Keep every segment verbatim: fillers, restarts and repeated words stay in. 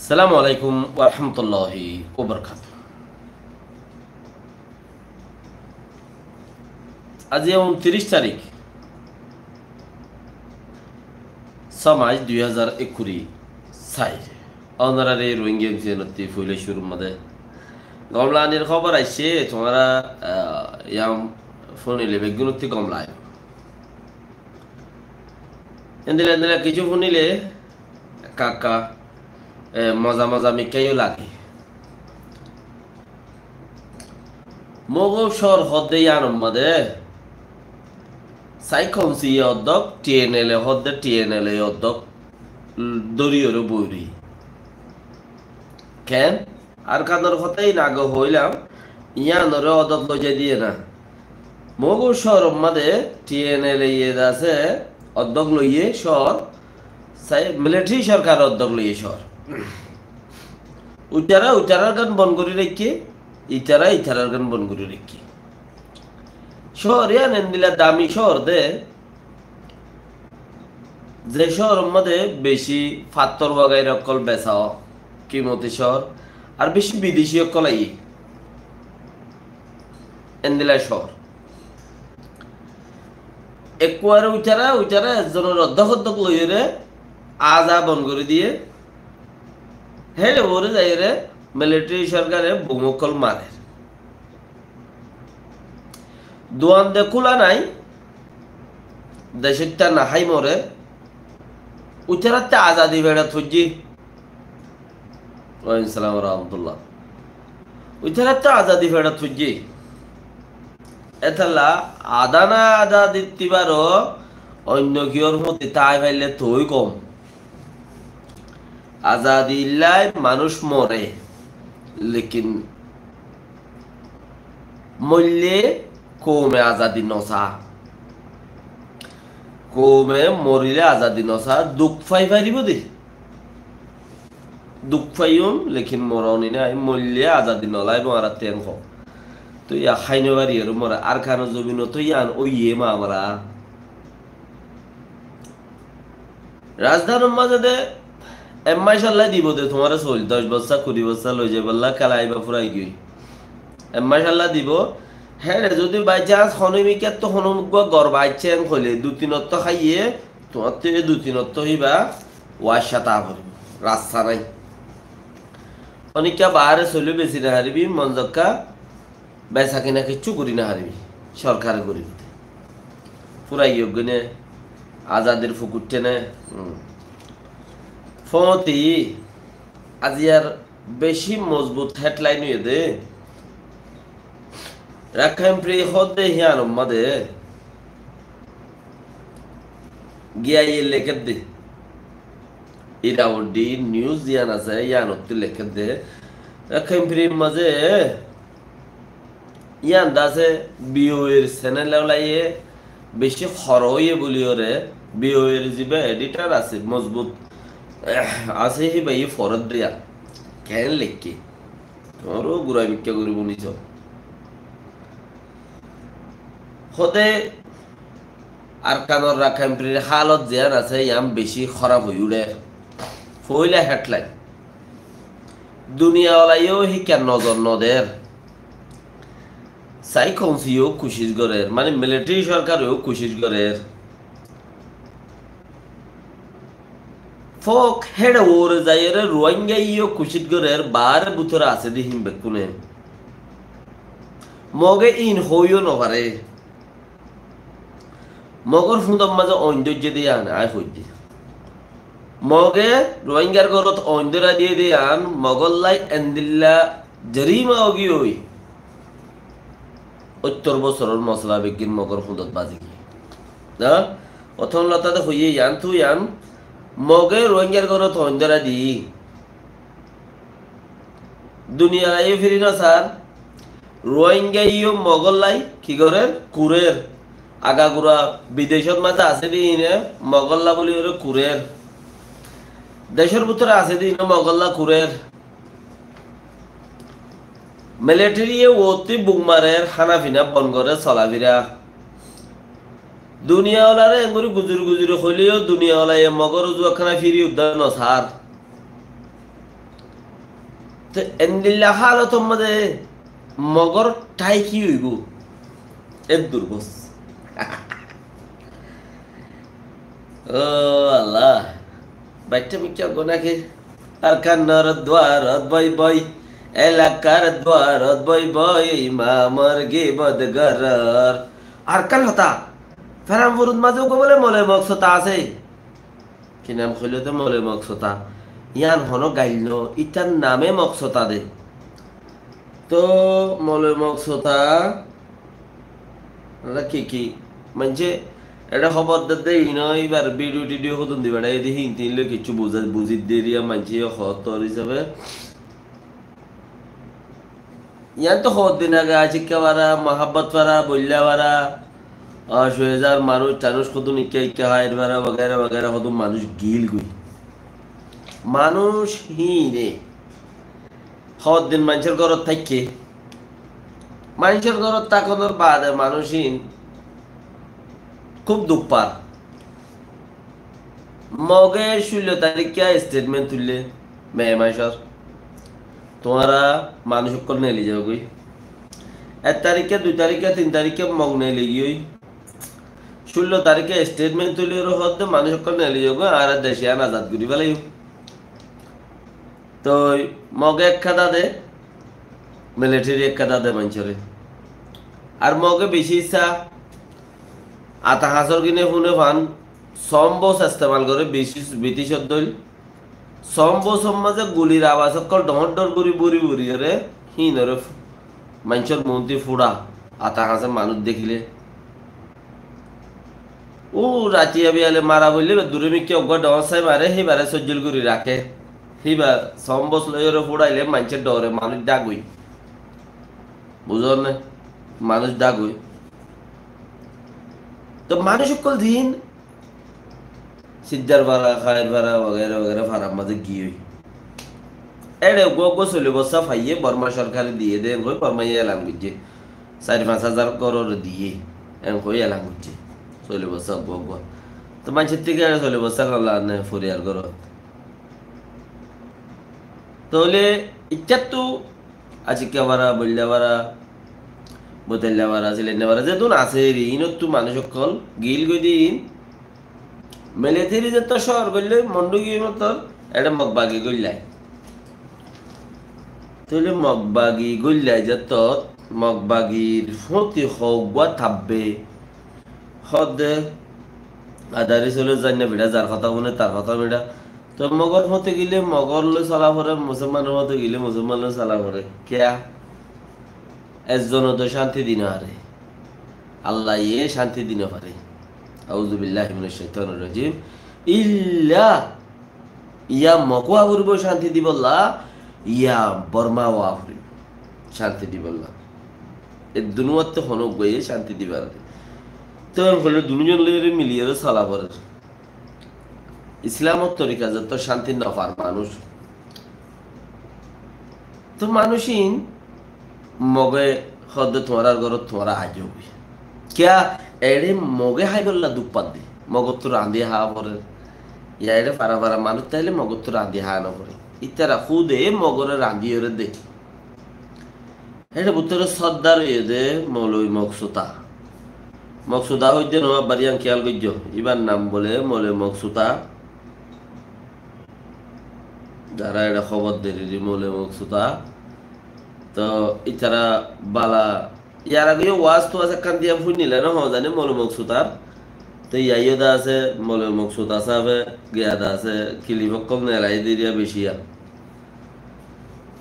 Assalamu alaikum warahmatulláhi wabarakátuhu. Aijja untiríc tarík, só mac, dui házar ekkuri sair. Ónorare Rohingya M C N ottú foila cúrur mazé gom laganir hóbor aiccé, tuáñra, ah, yián fúnile beggúnottú gom laibo. Endilla endilla kessú fúnile ekka ekka, e, moza moza mikká yó lage. Mogór cóor hoódde yiánor mazé Sai Kaunsiye oddók, T N L A hoódde T N L A oddók dóriyoré boóri. Keén? Arkanor hotá ín age hoóilam, yíanoré odot loi zai diyé na. Mogór cóoror mazé T N L A ye de asé, oddók loiyé cóor, sai militari sorkar oddók loiyé cóor. Uitará uitarár gán bon gorí raikké, itará itarár gán bon gorí raikké. Cóor yían endilla dami cóor de, ze cóoror mazé beci fattór wagaira ókkol besa ó, kimoti cóor, ar beci bideshi ókkol aiyé. Endilla cóor. Ekkuare uitará, uitará ezzonor oddók oddók loiyóre aza bon gorí diyé. Héçe uore zaiyóre militari sorkare bum ókkol marer. Duan de kúla nái, decóitta nahái more, uitarattú azadi feçat foijjé. Walaikum salam wa rahmatullah. Uitarattú azadi feçat foijjé. Étalla adana azadi tibaro oinno kiyór fúti tai faille toi kom. Azadillái manúic more, lekin moille koume azadi nosá. Koume morile azadi nosá, duk fai faribó de. Duk faiyum, lekin moron ine ai moille azadi nolaibo añárattú en hoó. Toi yá hái no fari ere more Arkanor zobinot toi yián óiye mamala. Rajdanor mazé de ek mac Allah dibo de tuáñre soil, doc bossa, kuri bossa loi zaibolla, kela aiba furai giyói. Ek mac Allah dibo, héçe zodi by chance hono mikkáttú hono muggúa gor baiccé en hoile, dui tin ottó háiye, tuáñttú e dui tin ottó híba wacca taa foribo, rasta nái. Honikka baáre soil besi no faribi, mon zokka, besa kina kiccú gorí no faribi, sorkare gorí dite. Furai giyógoi ne, azadir fukuitte ne. Hmm. Fóti, aijjar beci mozbut headline óiye de. Rakhain Free hoódde híyanor mazé giyaye lekédde. Irrawaddy news ziyán asé, yíanottú lekédde. Rakhain Free mazé yían de asé, B O A r channel olaye beci hor óiye buli ore, B O A r ziba editor asé, mozbut asé, híbaye foredde yían. Keén leikké? Tuáñró gura mikká gorí fúniso. Hóde Arkanor Rakhain Free r halot ziyán asé, yían beci hóraf ói uçér. Foila headline. Duniya olaye yó híkka nozor no der. Sai Kaunsiye yó kucíc gorér, mane militari sorkare yó kucíc gorér. Fók héçe uore zaiyóre Ruáingaye yó kucíc gorér, baáre bútore asé de hín bekkúne. Moge ín hoói yó no fare. Mogor fúndor mazé oin dóijje de yían aññí hoiddí. Moge Ruáingar górot oin dórai diyé de yían, mogollái endilla zorima ógiyoi. Óttor bosóror mosola beggín mogor fúndot bazi giyé. Na? Othón lotá de hoiyé yían, tui yían, moge Ruáingar górot oin dórai diyé. Duniyar aiyó firi no sar, Ruáingaye yó mogollái ki gorér? Kurér. Agagura bidecót mazé asé de híne mogolla buli goré kurér. Decór bútore asé de híne mogolla kurér. Militariye uottí buk marer, hána fina bon gorér, sola fira. Duniya olaré engorí guzuri guzuri hoilé yó duniya olaye mogor uzu ekkána firi uddá no sar. Te endilla hálotor mazé mogor thái ki óibo? Eddur bos. Ó Allah, baiththá mikká gona ki? Arkanor duarot boi boi, elakar duarot boi boi, imamor gibot gorer. Arkan hotá, Feranfurut mazé uggwá bóle Moloi Moksota asé. Ki nam hoiló de Moloi Moksota? Yián hono gail no, itar name Moksota de. To Moloi Moksota, eda ki ki? Maincé eda hóbor de de, ino ibar bidiyo tidiyo hodún di beçai de, hinti loi kessú buzá, buzí de eriya maincé hoór tor hísabe. Yián to hoddin age acikka fara, muhabbot fara, boilla fara, a, cói házar manúic tanúic hodún ikka ikka háir fara, wagera wagera hodún manúic gil goi. Manúic híine hoddin maincór górot táikke. Maincór górot tákonor baade manúic híin kúb duk far. Moge cúllo tarikka estetment tuille, me maicor. Tuáñra manúic ókkol neli zaógoi. Ek tarikka, dui tarikka, tin tarikka Mog neli giyói. Cúllo tarikka estetment tuillóre hoódde manúic ókkol neli zaógoi, añára dec yián azad gorí felaiyum. Toi Moge ek hátá de, militeri ek hátá de maincóre. Ar Moge beci issá ata hañsor gine fúne fan, sombos estemal gore, beci Briticor dóil. Sombosor mazé gulir abas ókkol dhoóñr dhoóñr gorí bóri bóri ore, híinore fu-, maincór muúnti fúça, ata hañse manúic dekíle. Ó ratiya biyale mara foille, íba dure mikká uggwá dhoóñr sai mare, híbare sóijjil gorí raké. Híba sombos loiyóre fúçaile maincé dhore, manúic dhagói. Buzón né? Manúic dhagói. To manúic ókkol din Siddar fara, Kair fara, wagera wagera farar mazé giyói. Éçe uggwá uggwá soli bossá faiyé, Borma sorkare diyé de, engori Bormaye elan goijjé. Sair fañs házar górore diyé, en hoi elan goijjé. Soli bossá uggwá uggwá. To maincór thíka éçe soli bossá golla ne foriyar górot. Tóile ittáttu Acikka fara, Boilla fara, Botailla fara, Silainna fara, zedún asé eri, inottú manúic ókkol gil goi din. Militeri zettót cóor goillé, Mondu giyé mottor, eçé Mog bagi goillai. Tóile Mog bagi goillai zettót, Mog bagir fúti hoggwá tabbe. Hoódde, adari sóle zainna fiçá, zar hotá fúne tar hotá fiçá. Toi Mogor fúti gile Mogor loi sola fore, Musolmanor fúti gile Musolman loi sola fore. Kiyá? Ezzone to cánti di no fare. Allaye cánti di no fare. Auzubillahi minash shaitanir rajim. Illa ya Mog ówa foribo cánti dibolla, ya Borma ówa foribo cánti dibolla. E dunuwatte hono uggwaye cánti dibar de. Toi en hoile dunuzon loiyore miliyore sola forer. Islamor torika zettót cánti no far manúic. To manúic in Moge hoódde tuáñrar górot tuáñra aijjó goi. Kiyá? Eçé Moge háibolla duk fadde. Mogottu rañdi háa forer. Ya eçé fara fara manúic táile Mogottu rañdi háa no fore. Ítara húde Mogore rañdiyore de. Héçe bútore sóddar óiye de Moloi Moksuta. Moksuta hoidde no, abbar yián kiyal goijjo. Ibar nam bole Moloi Moksuta. Zara eçe hóbor der eri Moloi Moksuta. To ítara bala, yar age yó waz tuwaz ekkán diya fúinila no, hon zani Moloi Moksutar. To yaiyo de asé, Moloi Moksuta sábe giya de asé, kilif ókkol nelai diriya beciya.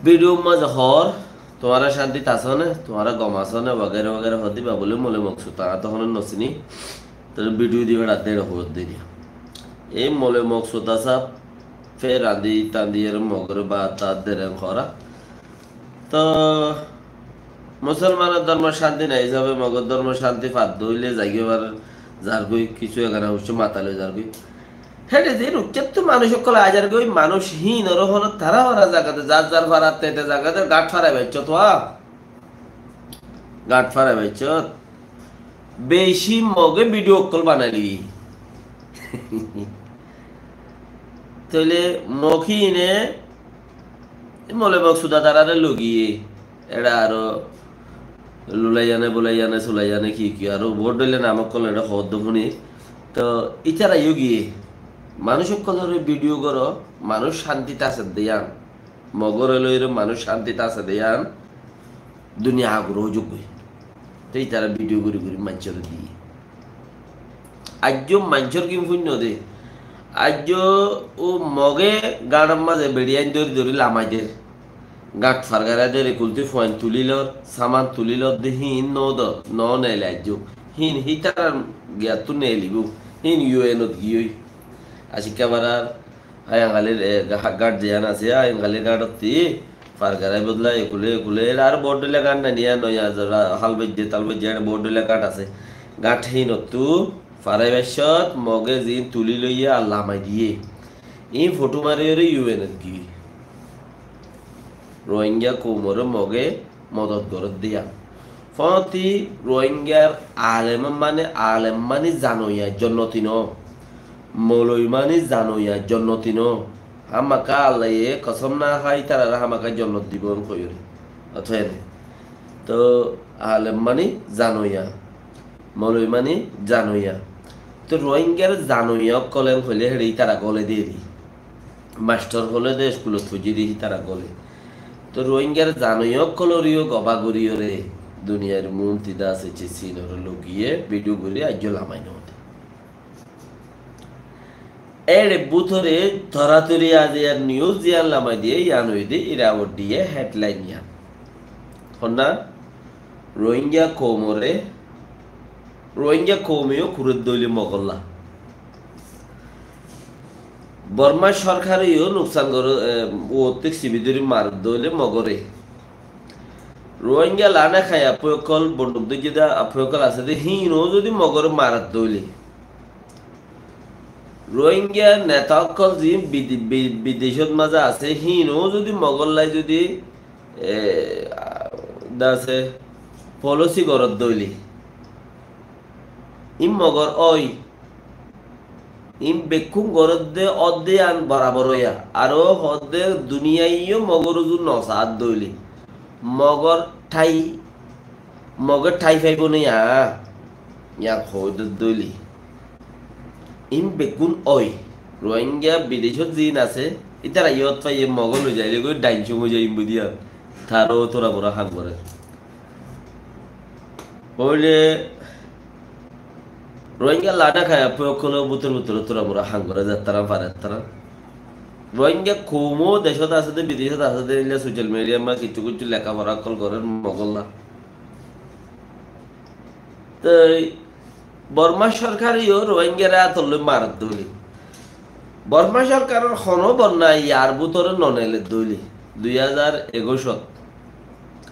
Bidiyor mazé hoór, tuáñra cántit asó né, tuáñra gom asó né, wagera wagera hoódde íba bóle Moloi Moksuta, añára to honó no siní. Tóile bidiyo di feçat de eçe hoódde eriya. Ei Moloi Moksuta sáb fe rañdi tandi ere Mogore baat taat der en hora. To Musolmanor dórmo cánti nai hísabe Mogor dórmo cánti faddo óile zaigói bar zargói, kissú egana huccú mata loi zargói. Héçe de rukkáttu manúic ókkol aizar goi, manúic híinor hono tará fara zagade, zar zar fara tete zagade, gat fara baiccót wa. Gat fara baiccót. Beci Moge bidiyo ókkol banaili. Tóile Mog híine Mole Moksuda tarare logiyé, eçe aró Lulaiyane, Bulaiyane, Sulaiyane ki ki aró bout dóilla nam ókkol eçe hoódde fúni. Toh ítara yó giyé, manúic ókkolore bidiyo goró, manúic cántit asé de yían. Mogore loiyóre manúic cántit asé de yían. Duniya agur ói zagói. Te ítara bidiyo gorí gorí maincóre diyé. Aijjó maincór gín fúinno de. Aijjó ó Moge gáñçor mazé beçiyain dóri dóri lamai der. Gáñç fargarai der, ekultí fuain tulí lor, saman tulí lor de híin no dor, no neele aijjó. Híin hítarar giyattú neelibóu. Híin U N ot giyói. Acikka farar Ayangalir, e, ga-, gáñç ziyán asé, Ayangalir gáñçottí fargarai bodolai ekule ekule, ar bout dóilla gáñç nai niya, noiya zara, hál baijjé, tal baijjé, eçe bout dóilla gáñç asé. Gáñç híinottú farai baiccót Moge ziín tulí loiyé ar lamai diyé. Iín fothú mariyóre U N ot giyói. Rohingya koumoré Moge modot gorédde yían. Fóñti Rohingyar alem mani, alem mani zanoiya, jonnoti no. Moloi mani zanoiya, jonnoti no. Hámaka Allaye kosóm no hái, ítararé hámaka jonnot dibou hoiyóre. Ótoba ene. Toh alem mani zanoiya, moloi mani zanoiya. Toh Rohingyar zanoiya ókkol en hoilé héçe ítara góle de eri. Mastor hoilé de eskulot foijjé de ítara góle. Toh Rohingyar zanoiya ókkoloré yó gobá goríyoré duniyair muúntu de asé, Chinore logiyé bidiyo gorí aijjó lamai no de. Éçe bútore toratori aijjar nius ziyán lamai diyé, yían óilde Iraboddiye hedlain yían. Honna Rohingya koumoré, Rohingya koume yó kuredde óile Mogolla. Borma sorkare yó nuksan goré, e, uottík sibi dóri maredde óile Mogoré. Rohingya lana kaiya affói ókkol, bonduk dóijje de affói ókkol asé de, híinou zodi Mogoré maredde óile. Rohingya neta ókkol ziín bide-, bi-, bidecót mazé asé, híinou zodi Mogollai zodi, e, a, de asé, folósi gorédde óile. Iín Mogor ói. Iín bekkún gorédde ódde yían borabor óiya. Aró hoódde duniyai yó Mogor uzu nosaádde óile. Mogor thái, Moge thái faibó né yían? Yían hoóidde óile. Iín bekkún ói. Rohingya bidecót ziín asé, ítara yót faiyé Mogor loi zaile goi dain cómoi zaiyum budi yían. Taró tura mura ham gorér. Óile Rohingya lana kaiya affói ókkoló bútor bútor tura mura ham goré, zettara fare ettara. Rohingya koumó decót asé de, bidecót asé de, eilla social media ma kissú kissú leká fora ókkol gorér Mogolla. Toi Borma sorkare yó Rohingyare átolloi maredde óile. Borma sorkaror honó bonnai yar bútore noneledde óile. Dui házar ekuicot.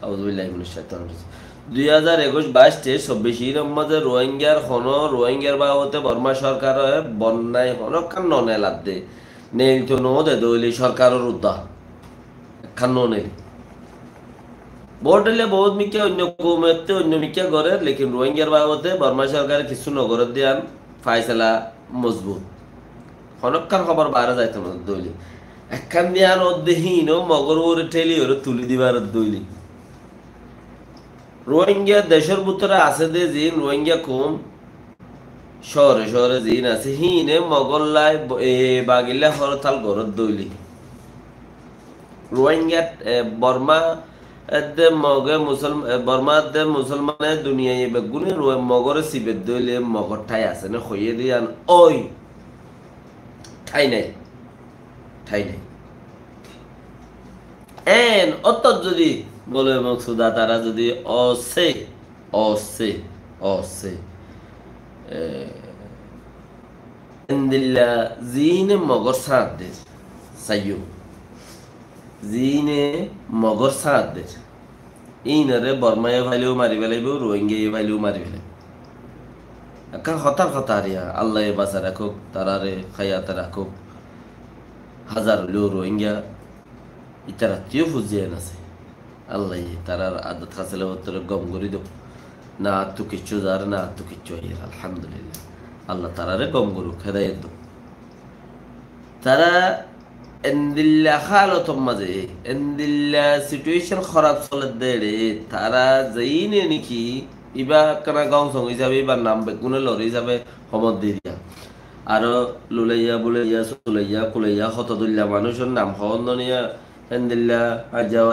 Auzubillahi minash shaitanir rajim. Dui házar ekuic, baic, teic, sobbic iín or mazé Rohingyar honó, Rohingyar babote Borma sorkare bonnai honókkan noneladde. Neilto no de dóile sorkaror udda. Ekkán no neil. Bout dóilla bout mikká oinno koumottú oinno mikká gorér, lekin Rohingyar babote Borma sorkare kissú no gorér de yían faisala mozbut. Honókkan hóbor baáre zaito no de dóile. Ekkán de yían ódde híinou Mogor uore théli ore tulí dibar dóile. Rohingya decór bútore asé de ziín Rohingya koum, cóore cóore ziín asé, híine Mogollai bo-, e, bagilla horotal gorédde óile. Rohingya, e, Borma edde Moge Musolm-, e, Borma edde Musolmane duniyai beggúne Rohi-, Mogore sibedde óile Mogor thái asé né hoiyé de yían ói. Thái nai. Thái nai. Eén óttot zodi Mole Moksuda tará zodi óse, óse, óse, e, endilla ziíne Mogor sáñt der, saiyó. Ziíne Mogor sáñt der. Íinoré Bormaye faileyo mari felaibó, Rohingyaye faileyo mari felaibó. Ekkán hotár hotá ar yían, Allaye basai rakók, taráre háyate rakók. Házar óileyo Rohingya, ítarattú yó fuziyán asé. Allaye tarár adot hásil óttoré gom gorí douk. Naattú kiccú zar, naattú kiccú aiyér, alhamdulillah. Allah taráre gom gorouk, hédayet douk. Tará endilla hálotor mazé, endilla situécon hóraf solédde ére, tará zeine niki ibá ekkán góng song hísabe, ibár nam beggúne lor hísabe hóbor di diya. Aró Lulaiya, Bulaiya, Sulaiya, Kulaiya, hoto dilla manúcor nam hoónno niya, héndilla aijja óra